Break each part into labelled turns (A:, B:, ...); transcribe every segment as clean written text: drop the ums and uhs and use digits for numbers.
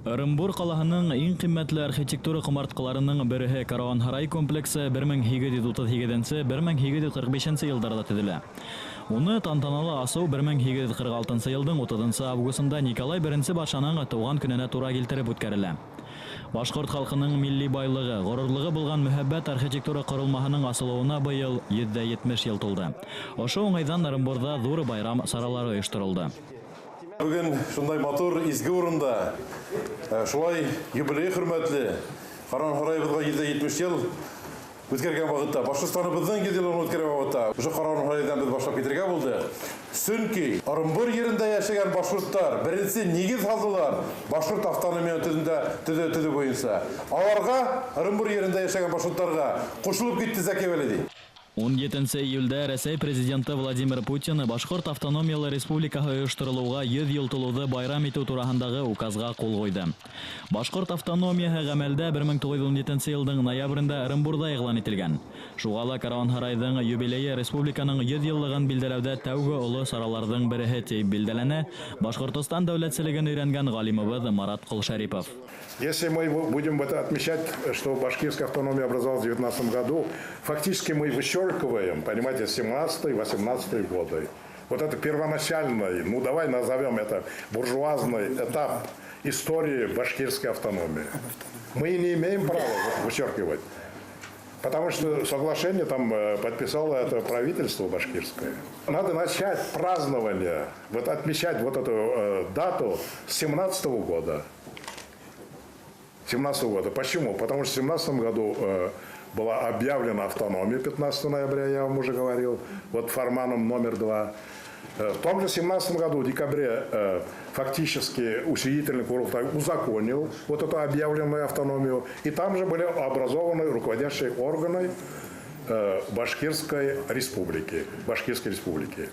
A: Ырымбур ҡалаһының иң ҡиммәтле архитектура ҡомартҡыларының береһе Каруанһарай комплексы 1838-1845 йылдарҙа төҙөлә. Уны тантаналы асыу 1846 йылдың 30 августында Николай I батшаның тыуған көнөнә тура килтереп үткәрелә. Башҡорт халҡының милли байлығы, ғорурлығы булған мөһабәт архитектура ҡоролмаһының асылыуына быйыл 170 йыл тулды. Ошо уңайҙан Ырымбурҙа ҙур байрам саралары ойошторолдо.
B: Бөгөн шундай матур изге урында шулай юбилей хөрмәтле Каруанһарайыбыҙға 170 йыл үткәргән ваҡытта, Башҡортостаныбыҙҙың 100 йылын үткәргән ваҡытта ошо Каруанһарайҙан беҙ башлап китергә булдыҡ. Сөнки Ырымбур ерендә йәшәгән башҡорттар беренсе нигеҙ һалдылар башҡорт автономия төҙөү буйынса. Аларға Ырымбур ерендә йәшәгән башҡорттарға ҡушылып китте Зәки Вәлиди.
A: 17 июлдә Рәсәй президенты Владимир Путин Башҡорт автономиялы республикаһы ойошторолоуға 100 йыл тулыуҙы байрам итеү тураһындағы указға ҡул ҡуйҙы. Башҡорт автономияһы ғәмәлдә 1917 йылдың ноябрендә Ырымбурҙа иғлан ителгән. Шуға ла Каруанһарайҙың юбилейы республиканың 100 йыллығын билдәләүҙә тәүге оло сараларҙың береһе тип билдәләнә Башҡортостан дәүләтселеген өйрәнгән ғалимыбыҙ Марат Ҡолшәрипов.
C: Если мы будем это отмечать, что башкирская автономия образовалась в 19 году, фактически мы вычеркиваем, понимаете, 17-18 годы. Вот это первоначальный, ну давай назовем это буржуазный этап истории башкирской автономии. Мы не имеем права вычеркивать. Потому что соглашение там подписало это правительство башкирское. Надо начать празднование, вот отмечать вот эту дату с 17 года. 17 года. Почему? Потому что в 17 году была объявлена автономия 15 ноября, я вам уже говорил, вот фарманом номер 2. В том же 17 году, в декабре, фактически учредительный курултай узаконил вот эту объявленную автономию. И там же были образованы руководящие органы Башкирской республики. Башкирской республики.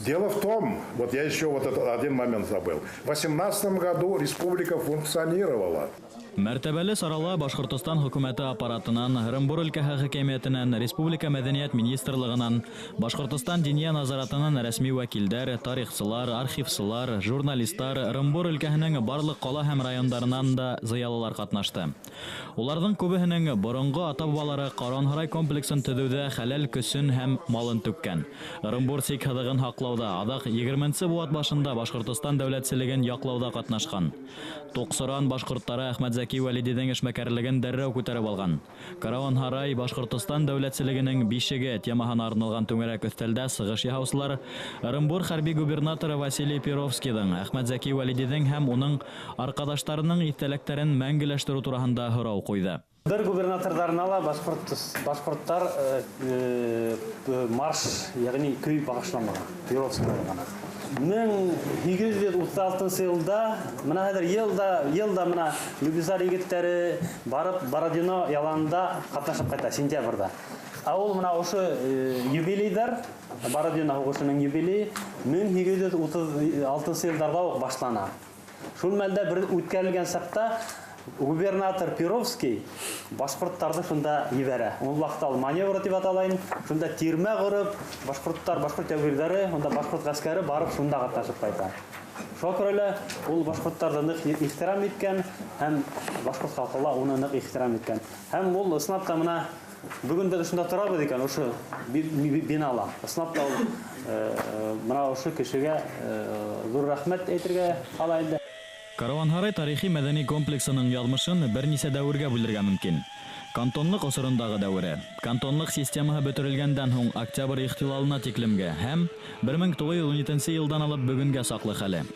C: Дело в том, вот я еще вот этот один момент забыл. В 18 году республика функционировала.
A: Мәртәбәле сарала Башҡортостан хөкүмәте аппаратынан, Ырымбур өлкәһе хакимиәтенән, Республика мәҙәниәт министрлығынан, Башҡортостан диния назаратынан рәсми вәкилдәр, тарихсылар, архивсылар, журналисттар, Ырымбур өлкәһенең барлыҡ ҡала һәм райондарынан да зыялылар ҡатнашты. Уларҙың күбеһенең боронғо ата-бабалары Каруанһарай комплексын төҙөүҙә хәләл көсөн һәм малын түккән. Ырымбур сик һыҙығын һаҡлауҙа, аҙаҡ 20 быуат башында Башҡортостан дәүләтселеген яҡлауҙа ҡатнашҡан. Тоҡсоран башҡорттары Әхмәт Зәки Вәлидиҙең эшмәкәрлеген дәррәү күтәреп алған. Каруанһарай Башҡортостан дәүләтселегенең бишеге темаһына арналған түңәрәк өҫтәлдә сығыш яһаусылар Ырымбур хәрби губернаторы Василий Перовскийҙың, Әхмәт Зәки Вәлидиҙең һәм уның арҡаҙаштарының иҫтәлектәрен мәңгеләштереү тураһында һорау ҡуйҙы.
D: Бер губернаторҙарына ла башҡорттар марш, йәғни көй бағышламаған, Перовскийға. 1836 йылда мына хәҙер йылда мына Любизар егеттәре барып Бородино яланында ҡатнашып ҡайта сентябрҙә. Ә ул мына ошо юбилейҙар, Бородино һуғышының юбилейы 1836 йылдарҙа уҡ башлана. Шул мәлдә бер үткәрелгән саҡта губернатор Перовский башҡорттарҙы шунда ебәрә. Ул ваҡытта ул маневр тип аталайын. Шунда тирмә ҡороп, башҡорттар, башҡорт яугирҙәре, унда башҡорт ғәскәре барып шунда ҡатнашып ҡайта. Шуға күрә лә ул башҡорттарҙы ныҡ ихтирам иткән һәм башҡорт халҡы ла уны ныҡ ихтирам иткән. Һәм ул ысынлап та мына бөгөн беҙ шунда торабыҙ икән, ошо бинала. Ысынлап та ул мына ошо кешегә ҙур рәхмәт әйтергә ҡала инде.
A: Каруанһарай тарихи мәҙәни комплексының яҙмышын бер нисә дәүергә бүлергә мөмкин. Кантонлыҡ осорондағы дәүере, кантонлыҡ системаһы бөтөрөлгәндән һуң октябрь ихтилалына тиклемгә һәм 1917 йылдан алып бөгөнгә саҡлы хәле.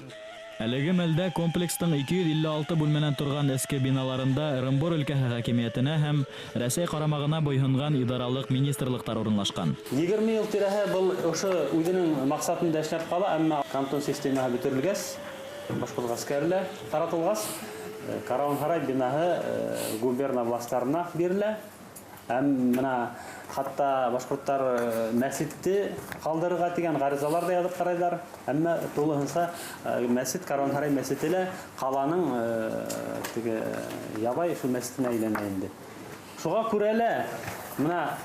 A: Әлеге мәлдә комплекстың 256 бүлмәнән торған эске биналарында Ырымбур өлкәһе хакимиәтенә һәм Рәсәй ҡарамағына буйһонған идаралыҡ министрлыҡтар урынлашҡан.
D: 20 йыл тирәһе был ошо үҙенең маҡсатында эшләп ҡала, әммә кантон системаһы бөтөрөлгәс, башҡорт ғәскәре лә таратылғас, Каруанһарай бинаһы губерна властарына бирелә. Һәм мына хатта башҡорттар мәсетте ҡалдырырға тигән ғаризалар ҙа яҙып ҡарайҙар. Әммә тулыһынса мәсет, Каруанһарай мәсете лә ҡаланың теге ябай шул мәсетенә әйләнә инде. Шуға күрә лә мына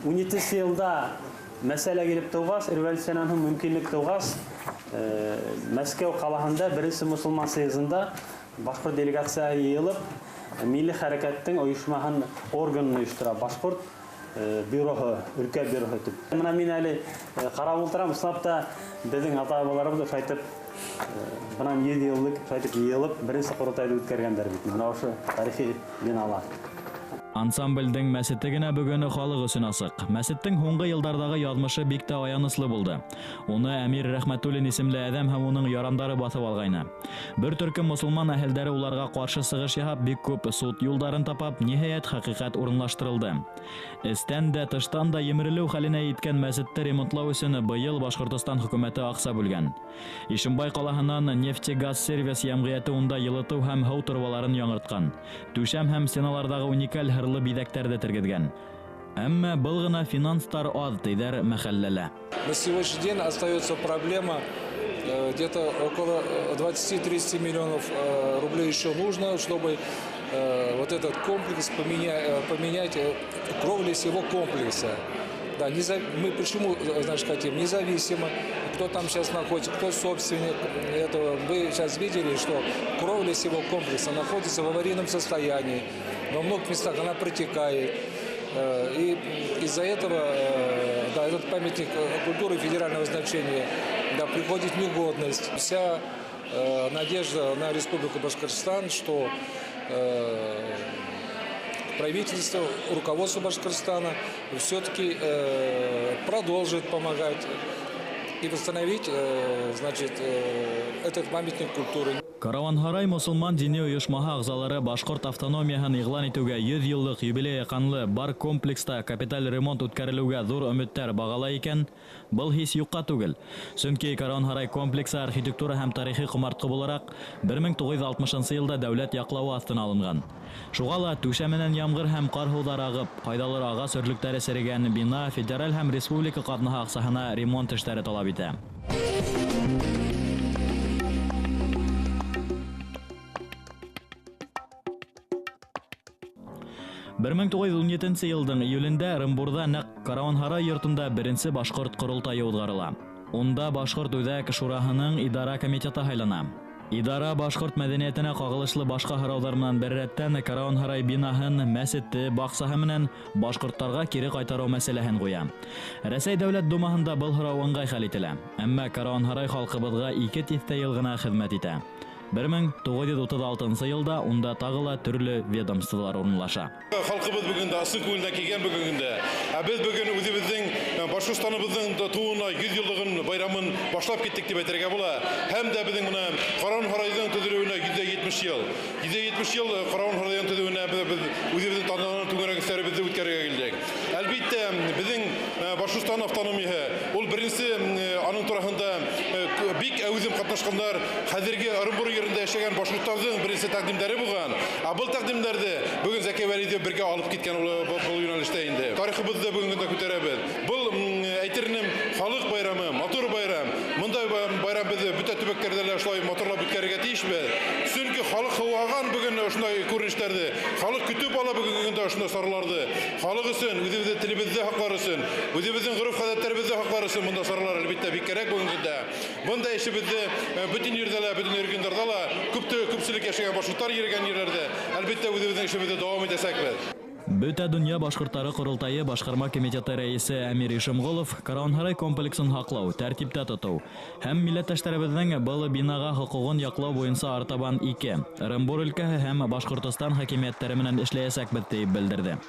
D: 17 йылда мәсьәлә килеп тыуғас, революциянан һуң мөмкинлек тыуғас, Мәскәү ҡалаһында беренсе мосолман съездында Башҡорт делегацияһы йыйылып, милли хәрәкәттең ойошмаһын органын ойоштора. Башҡорт бюроһы, өлкә бюроһы тип. Бына мин әле ҡарап ултырам, ысынлап та беҙҙең ата-бабаларыбыҙ ошайтып бынан 100 йыллыҡ ошайтып йыйылып беренсе ҡоролтайҙы үткәргәндәр бит. Бына ошо тарихи бинала.
A: Ансамблдең мәсете генә бөгөн халыҡ өсөн асыҡ. Мәсеттең һуңғы йылдарҙағы яҙмышы бик тә аяныслы булды. Уны Әмир Рәхмәтуллин исемле әҙәм һәм уның ярандары баҫып алғайны. Бер төркөм мосолман әһелдәре уларға ҡаршы сығыш яһап, бик күп суд юлдарын тапап, ниһайәт хәҡиҡәт урынлаштырылды. Эстән дә, тыштан да емерелеү хәленә еткән мәсетте ремонтлау өсөн быйыл Башҡортостан хөкүмәте аҡса бүлгән. Ишембай ҡалаһынан Нефтегаз-сервис йәмғиәте унда йылытыу һәм һыу торбаларын яңыртҡан. Түшәм һәм стеналарҙағы уникаль һырлы биҙәктәрҙе тергеҙгән. Әммә был ғына финанстар аҙ, тиҙәр мәхәлләлә.
E: На сегодняшний день остается проблема, где-то около 20-30 миллионов рублей еще нужно, чтобы вот этот комплекс поменять кровли всего комплекса. Да, мы почему, значит, хотим независимо, кто там сейчас находится, кто собственник этого. Вы сейчас видели, что кровля всего комплекса находится в аварийном состоянии. Во многих местах она протекает. И из-за этого, да, этот памятник культуры федерального значения, да, приходит в негодность. Вся надежда на Республику Башкортостан, что правительство, руководство Башкортостана все-таки продолжит помогать и восстановить, значит, этот памятник культуры.
A: Караван-һарай мосолман дини ойошмаһы ағзалары башҡорт автономияһын иғлан итеүгә 100 йыллыҡ юбилейы ҡанлы бар комплекста капиталь ремонт үткәрелеүгә ҙур өмөттәр бағалай икән, был һис юҡҡа түгел. Сөнки Караван-һарай комплексы архитектура һәм тарихи ҡомартҡы булараҡ 1960 йылда дәүләт яҡлауы аҫтына алынған. Шуға ла түшәменән ямғыр һәм ҡар һыуҙары ағып, ҡайҙалыр ағас өрлөктәре серегән бина федераль һәм республика ҡаҙнаһы аҡсаһына ремонт эштәре талап итә. Бер мең туғыҙ йөҙ ун етенсе йылдың июлендә Ырымбурҙа нәҡ Караван-һарай йортонда беренсе башҡорт ҡоролтайы уҙғарыла. Унда Башҡорт үҙәк шураһының идара комитеты һайлана. Идара башҡорт мәҙәниәтенә ҡағылышлы башҡа һорауҙар менән бер рәттән Караван-һарай бинаһын, мәсетте, баҡсаһы менән башҡорттарға кире ҡайтарыу мәсьәләһен ҡуя. Рәсәй Дәүләт Думаһында был һорау ыңғай хәл ителә. Әммә Караван-һарай халҡыбыҙға 2 тиҫтә йыл ғына хеҙмәт итә. 1936 йылда унда тағы ла төрлө ведомстволар урынлаша.
B: Халҡыбыҙ бөгөн дә ысын күңелдән килгән бөгөн дә. Ә беҙ бөгөн үҙебеҙҙең Башҡортостаныбыҙҙың тыуыуына 100 йыллығын байрамын башлап киттек тип әйтергә була. Һәм дә беҙҙең бына Караван-һарайҙың төҙөлөүенә 170 йыл. 170 йыл Караван-һарайҙың төҙөлөүенә беҙ үҙебеҙҙең тантаналы түңәрәк өҫтәлебеҙҙе үткәрергә килдек. Әлбиттә, беҙҙең Башҡортостан автономияһы ул беренсе аның тураһында бик әүҙем ҡатнашҡандар, хәҙерге Ырымбур ерендә йәшәгән башҡорттарҙың беренсе тәҡдимдәре булған. Ә был тәҡдимдәрҙе бөгөн Зәки Вәлиев бергә алып киткән был йүнәлештә инде. Тарихыбыҙҙы бөгөнгө көндә күтәрәбеҙ. Был әйтер инем, халыҡ байрамы, матур байрам. Бындай байрам беҙ бөтә төбәктәрҙә лә шулай матурлап үткәрергә тейешбеҙ. Сөнки халыҡ һыуаған бөгөн ошондай күренештәрҙе, халыҡ көтөп ала бөгөнгө көндә ошондай сараларҙы. Халыҡ өсөн, үҙебеҙҙең телебеҙҙе һаҡлар өсөн, үҙебеҙҙең ғөрөф-ғәҙәттәребеҙҙе һаҡлар өсөн бында саралар әлбиттә бик кәрәк бөгөнгө көндә. Бындай эшебеҙҙе бөтөн ерҙә лә, бөтөн региондарҙа ла күпселек йәшәгән башҡорттар йөрөгән ерләрҙә әлбиттә үҙебеҙҙең эшебеҙҙе дауам итәсәкбеҙ.
A: Бөтә донъя башҡорттары ҡоролтайы башҡарма комитеты рәйесе Әмир Ишемғолов Караван-һарай комплексын һаҡлау, тәртиптә тотоу һәм милләттәштәребеҙҙең был бинаға хоҡуғын яҡлау буйынса артабан 2 Ырымбур өлкәһе һәм Башҡортостан хакимиәттәре менән эшләйәсәкбеҙ тип белдерҙе.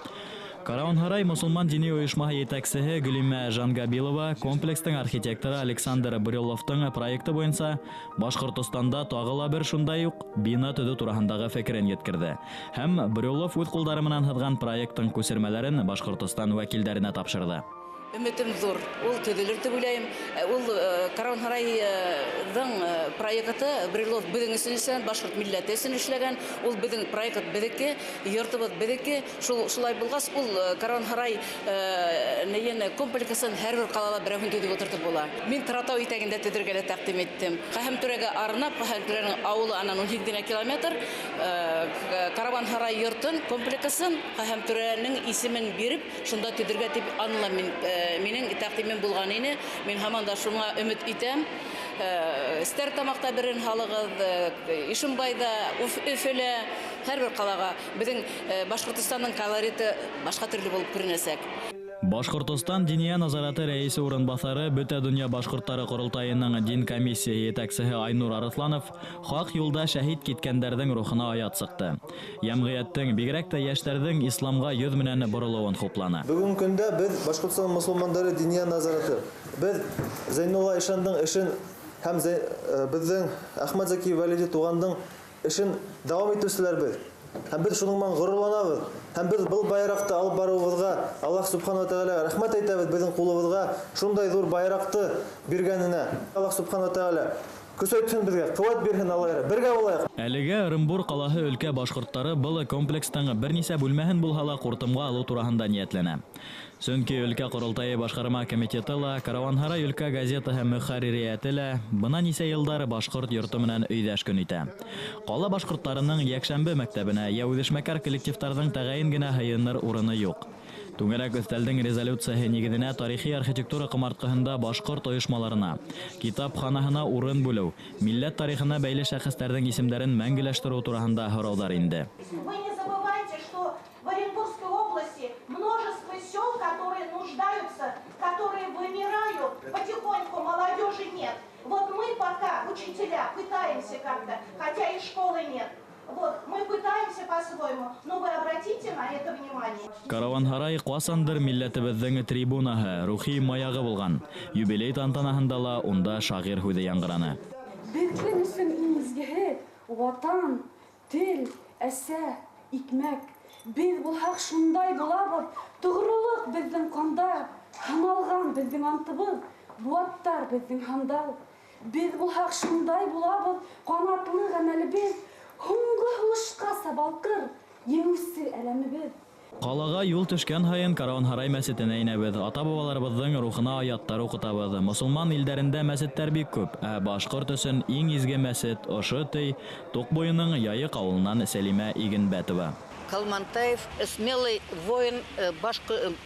A: Караван-һарай мосолман дини ойошмаһы етәксеһе Гөлимә Жангабилова комплекстың архитекторы Александр Брюлловтың проекты буйынса Башҡортостанда тағы ла бер шундай уҡ бина төҙөү тураһындағы фекерен еткерҙе. Һәм Брюллов үҙ ҡулдары менән һыҙған проекттың күсермәләрен Башҡортостан вәкилдәренә тапшырҙы.
F: Өмөтөм ҙур, ул төҙөлөр тип уйлайым. Ул Караван-һарайҙың проекты Брюллов беҙҙең өсөн эшләгән, башҡорт милләте өсөн эшләгән. Ул беҙҙең проект беҙҙеке, йортобоҙ беҙҙеке. Шулай булғас, ул Караван-һарай комплексын һәр бер ҡалала берәүһен төҙөп ултыртып була. Мин Торатау итәгендә төҙөргә лә тәҡдим иттем. Ҡәһәмтүрәгә арнап, Ҡәһәмтүрәнең ауылы анан 17 генә километр. Караван-һарай йортон комплексын Ҡәһәмтүрәнең исемен биреп, шунда төҙөргә тип анлам мин. Минең тәҡдимем булған ине. Мин һаман да шуңа өмөт итәм. Стәрлетамаҡта берен һалығыҙ, Ишембайҙа, Өфөлә, һәр бер ҡалаға беҙҙең Башҡортостандың колориты башҡа төрлө булып күренәсәк.
A: Башҡортостан Диния назараты рәйесе урынбаҫары, Бөтә донъя башҡорттары ҡоролтайының дин комиссияһы етәксеһе Айнур Арыҫланов хаҡ юлда шәһит киткәндәрҙең рухына аят сыҡты. Йәмғиәттең, бигерәк тә йәштәрҙең исламға йөҙ менән боролоуын хупланы.
G: Бөгөн көндә беҙ Башҡортостан мосолмандары Диния назараты, беҙ Зәйнулла ишандың эшен һәм беҙҙең Әхмәт Зәки Вәлиди туғандың эшен дауам итеүселәр беҙ. Һәм беҙ шуның менән ғорурланабыҙ. Һәм беҙ был байраҡты алып барыуыбыҙға Аллаһ Субхана ва Тәғәлә рәхмәт әйтәбеҙ, беҙҙең ҡулыбыҙға шундай ҙур байраҡты биргәненә. Аллаһ Субхана ва Тәғәлә көсәйтһен беҙгә, ҡеүәт бирһен Аллаһ. Бергә булайыҡ.
A: Әлегә Ырымбур ҡалаһы өлкә башҡорттары был комплекстың бер нисә бүлмәһен булһа ла ҡуртымға алыу тураһында ниәтләнә. Сөнки өлкә ҡоролтайы башҡарма комитеты ла, Караванһарай өлкә газетаһы мөхәрририәте лә бына нисә йылдар башҡорт йорто менән өйҙәш көн итә. Ҡала башҡорттарының йәкшәмбе мәктәбенә йә үҙешмәкәр коллективтарҙың тәғәйен генә һыйыныр урыны юҡ. Түңәрәк өҫтәлдең резолюцияһы нигеҙенә тарихи архитектура ҡомартҡыһында башҡорт ойошмаларына, китапханаһына урын бүлеү, милләт тарихына бәйле шәхестәрҙең исемдәрен мәңгеләштереү тураһында һорауҙар инде.
H: Вы не забывайте, что в Оренбургской области множество сел, которые нуждаются, которые вымирают потихоньку, молодежи нет. Вот мы пока, учителя, пытаемся как-то, хотя и школы нет. Вот, мы пытаемся по-своему, но вы обратите на это внимание.
A: Караванһарай ҡасандыр милләтебеҙҙең трибунаһы, рухи маяғы булған. Юбилей тантанаһында ла унда шағир һүҙе яңғыраны.
I: Беҙҙең өсөн иң изгеһе ватан, тел, әсә, икмәк. Беҙ булһаҡ шундай булабыҙ, тоғролоҡ беҙҙең ҡанда, һаналған беҙҙең антыбыҙ, быуаттар беҙҙең һандал. Беҙ булһаҡ шундай булабыҙ, ҡанатлы ғәмәлебеҙ, һуңғы һулышҡа балҡыр, еңеүсе әләмебеҙ.
A: Ҡалаға юл төшкән һайын Караванһарай мәсетенә инәбеҙ, ата-бабаларыбыҙҙың рухына аяттар уҡытабыҙ. Мосолман илдәрендә мәсеттәр бик күп, ә башҡорт өсөн иң изге мәсет ошо, ти Туҡ буйының Яйыҡ ауылынан Сәлимә Игенбәтова.
J: Калмантаев смелый воин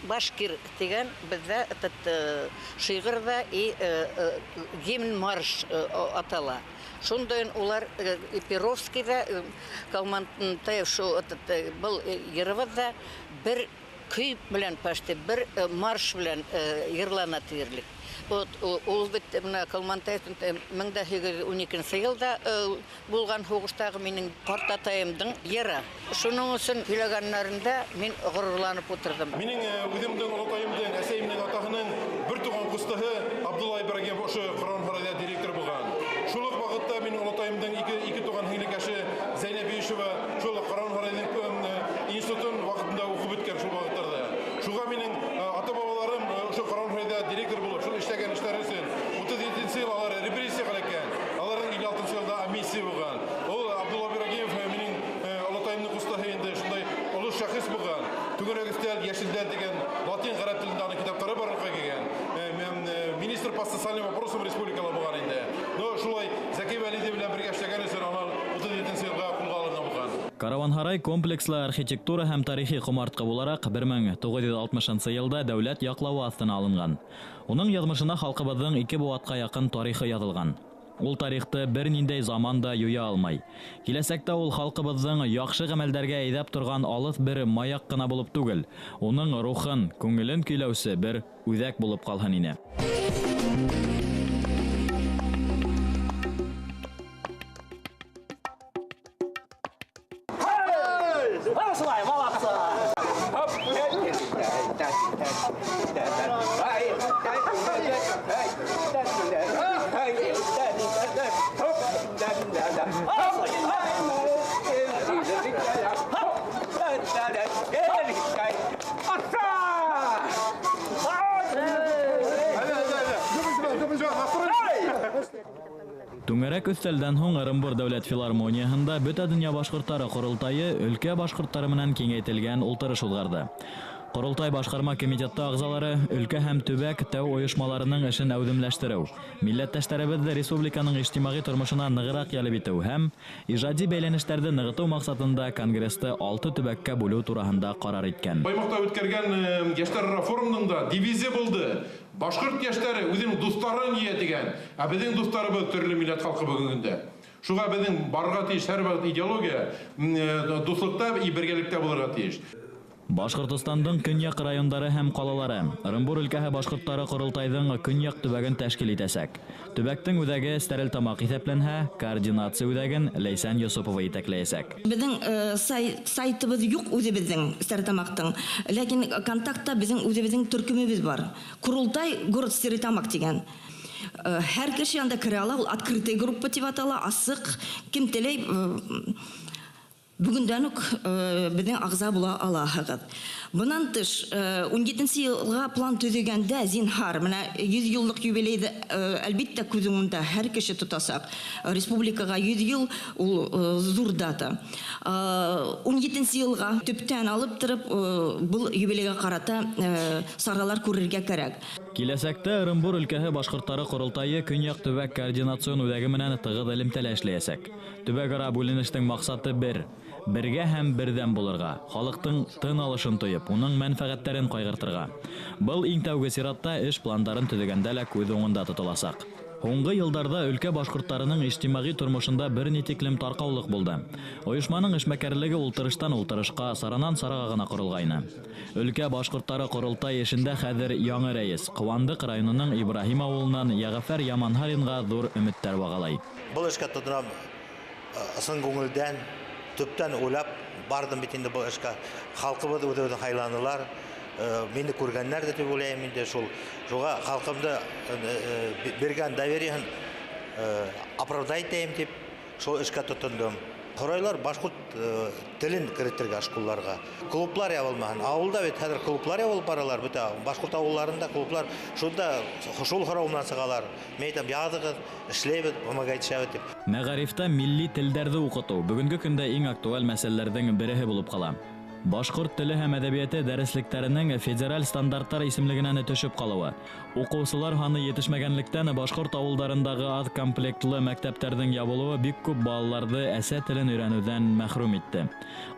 J: башкир тигән беҙҙә этот шиғырҙа и гимн марш атала. Шундайын улар Перовскийҙа Калмантаев шул этот был йырыбыҙҙа бер көй белән почти бер марш белән йырлана тиерлек. Вот ул бит менә Калмантаевтың 1812 йылда булған һуғыштағы минең ҡартатайымдың йыры. Шуның өсөн һөйләгәннәрендә мин ғорурланып ултырҙым.
B: Минең үҙемдең олатайымдың, әсәйемдең атаһының бер туған ҡустыһы Абдулла Ибрагимов ошо Караванһарайҙа директор булған. Шул уҡ ваҡытта минең олатайымдың ике туған һеңлекәше Зәйнәб Биишева шул Караванһарайҙың институтын ваҡытында уҡып бөткән шул ваҡыттарҙа. Шуға минең ата-бабаларым ошо Караванһарайҙа директор булып, шул эшләгән эштәре өсөн 37 йыл алар репрессияға эләккән. Аларҙың 56 йылда амнистия булған. Ул Абдулла Ибрагимов минең олатайымдың ҡустыһы инде шундай оло шәхес булған. Түңәрәк өҫтәл, йәшелдәр тигән латин ғәрәп телендә аның китаптары барлыҡҡа килгән. Министр по социальным вопросам республикала булған инде. Но шулай Зәки Вәлиди белән бергә эшләгән өсөн алар 37 йылға ҡулға алынған булған.
A: Караванһарай комплекслы архитектура һәм тарихи ҡомартҡы булараҡ 1960 йылда дәүләт яҡлауы аҫтына алынған. Уның яҙмышына халҡыбыҙҙың ике быуатҡа яҡын тарихы яҙылған. Ул тарихты бер ниндәй заман да юя алмай. Киләсәктә ул халҡыбыҙҙың яҡшы ғәмәлдәргә әйҙәп торған алыҫ бер маяҡ ҡына булып түгел, уның рухын, күңелен көйләүсе бер үҙәк булып ҡалһын ине. Түңәрәк өҫтәлдән һуң Ырымбур дәүләт филармонияһында Бөтә донъя башҡорттары ҡоролтайы өлкә башҡорттары менән киңәйтелгән ултырыш уҙғарҙы. Ҡоролтай башҡарма комитеты ағзалары өлкә һәм төбәк тәү ойошмаларының эшен әүҙемләштереү, милләттәштәребеҙҙе республиканың ижтимағи тормошона нығыраҡ йәлеп итеү һәм ижади бәйләнештәрҙе нығытыу маҡсатында конгрессты 6 төбәккә бүлеү тураһында ҡарар иткән.
B: Баймаҡта үткәргән йәштәр форумында дивизия булды. Башҡорт йәштәре үҙенең дуҫтарын йыя тигән. Ә беҙҙең дуҫтарыбыҙ төрлө милләт халҡы бөгөнгө көндә. Шуға беҙҙең барырға тейеш һәр ваҡыт идеология дуҫлыҡта и бергәлектә булырға тейеш.
A: Башҡортостандың көньяҡ райондары һәм ҡалалары Ырымбур өлкәһе башҡорттары ҡоролтайҙың көньяҡ төбәген тәшкил итәсәк. Төбәктең үҙәге Стәрлетамаҡ иҫәпләнһә, координация үҙәген Ләйсән Йосопова етәкләйәсәк.
K: Беҙҙең сайтыбыҙ юҡ үҙебеҙҙең Стәрлетамаҡтың, ләкин контактта беҙҙең үҙебеҙҙең төркөмөбөҙ бар. Ҡоролтай город Стәрлетамаҡ тигән. Һәр кеше анда керә ала, ул открытый группа тип атала, асыҡ, кем теләй бүгендән үк беҙҙең ағза була алаһығыҙ. Бынан тыш, 17 йылға план төҙөгәндә, зинһар, менә 100 йыллыҡ юбилейҙы әлбиттә күҙ уңында һәр кеше тотасаҡ. Республикаға 100 йыл ул ҙур дата. 17 йылға төптән алып тороп, был юбилейға ҡарата саралар күрергә кәрәк.
A: Киләсәктә Ырымбур өлкәһе башҡорттары ҡоролтайы Көньяҡ төбәк координацион үҙәге менән тығыҙ элемтәлә эшләйәсәк. Төбәк-ара бүленештең маҡсаты бер: бергә һәм берҙәм булырға, халыҡтың тын алышын тойоп, уның мәнфәғәттәрен ҡайғыртырға. Был иң тәүге сиратта эш пландарын төҙөгәндә лә күҙ уңында тотоласаҡ. Һуңғы йылдарҙа өлкә башҡорттарының ижтимағи тормошонда бер ни тиклем тарҡаулыҡ булды. Ойошманың эшмәкәрлеге ултырыштан ултырышҡа, саранан сараға ғына ҡоролғайны. Өлкә башҡорттары ҡоролтай эшендә хәҙер яңы рәйес Ҡыуандыҡ районының Ибраһим ауылынан Йәғәфәр Яманһаринға ҙур өмөттәр бағалай.
L: Был эшкә тотонам ысын күңелдән, төптән уйлап барҙым бит инде был эшкә. Халҡыбыҙ үҙе-үҙен һайланылар. Мине күргәннәр дә тип уйлайым инде шул. Шуға халҡымды биргән довериеһын оправдать итәйем тип шул эшкә тотондом. Һорайлар башҡорт телен керетергә школларға. Клублар ябылмаһын. Ауылда бит хәҙер клублар ябылып баралар, бөтә башҡорт ауылларында клублар шунда шул һорау менән сығалар. Мин әйтәм, яҙығыҙ, эшләйбеҙ, помогать итәбеҙ тип.
A: Мәғарифта милли телдәрҙе уҡытыу бөгөнгө көндә иң актуаль мәсьәләләрҙең береһе булып ҡала. Башҡорт теле һәм әҙәбиәте дәреслектәренең федераль стандарттар исемлегенән төшөп ҡалыуы, уҡыусылар һаны етешмәгәнлектән башҡорт ауылдарындағы аҙ комплектлы мәктәптәрҙең ябылыуы бик күп балаларҙы әсә телен өйрәнеүҙән мәхрүм итте.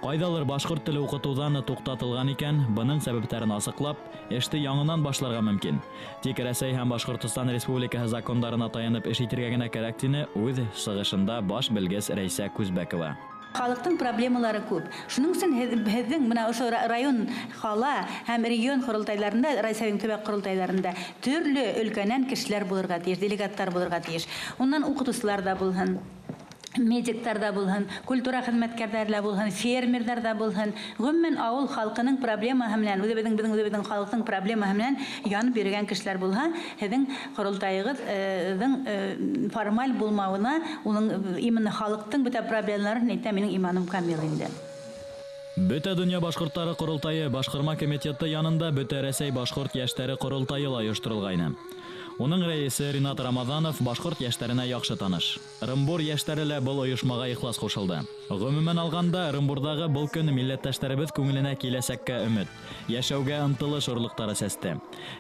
A: Ҡайҙалыр башҡорт теле уҡытыуҙан туҡтатылған икән, бының сәбәптәрен асыҡлап, эште яңынан башларға мөмкин. Тик Рәсәй һәм Башҡортостан Республикаһы закондарына таянып эш итергә генә кәрәк, тине үҙ сығышында баш белгес Рәйсә Күзбәкова.
M: Халыҡтың проблемалары күп. Шуның өсөн һеҙҙең менә ошо район, ҡала һәм регион ҡоролтайларында, Рәсәйҙең төбәк ҡоролтайларында төрлө өлкәнән кешеләр булырға тейеш, делегаттар булырға тейеш. Унан уҡытыусылар ҙа булһын, медиктар ҙа булһын, культура хеҙмәткәрҙәре лә булһын, фермерҙар ҙа булһын. Ғөмүмән, ауыл халҡының проблемаһы менән, үҙебеҙҙең халыҡтың проблемаһы менән янып йөрөгән кешеләр булһа, һеҙҙең ҡоролтайығыҙҙың формаль булмауына, уның именно халыҡтың бөтә проблемаларын әйтә, минең иманым камил инде.
A: Бөтә донъя башҡорттары ҡоролтайы башҡарма комитеты янында Бөтә Рәсәй башҡорт йәштәре ҡоролтайы ла ойошторолғайны. Уның рәйесе Ринат Рамаҙанов башҡорт йәштәренә яҡшы таныш. Ырымбур йәштәре лә был ойошмаға ихлас ҡушылды. Ғөмүмән алғанда, Ырымбурҙағы был көн милләттәштәребеҙ күңеленә киләсәккә өмөт, йәшәүгә ынтылыш орлоҡтары сәсте.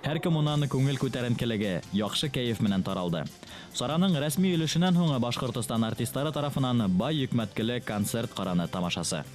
A: Һәр кем унан күңел күтәренкелеге, яҡшы кәйеф менән таралды. Сараның рәсми өлөшөнән һуң Башҡортостан артистары тарафынан бай йөкмәткеле концерт ҡараны тамашасы.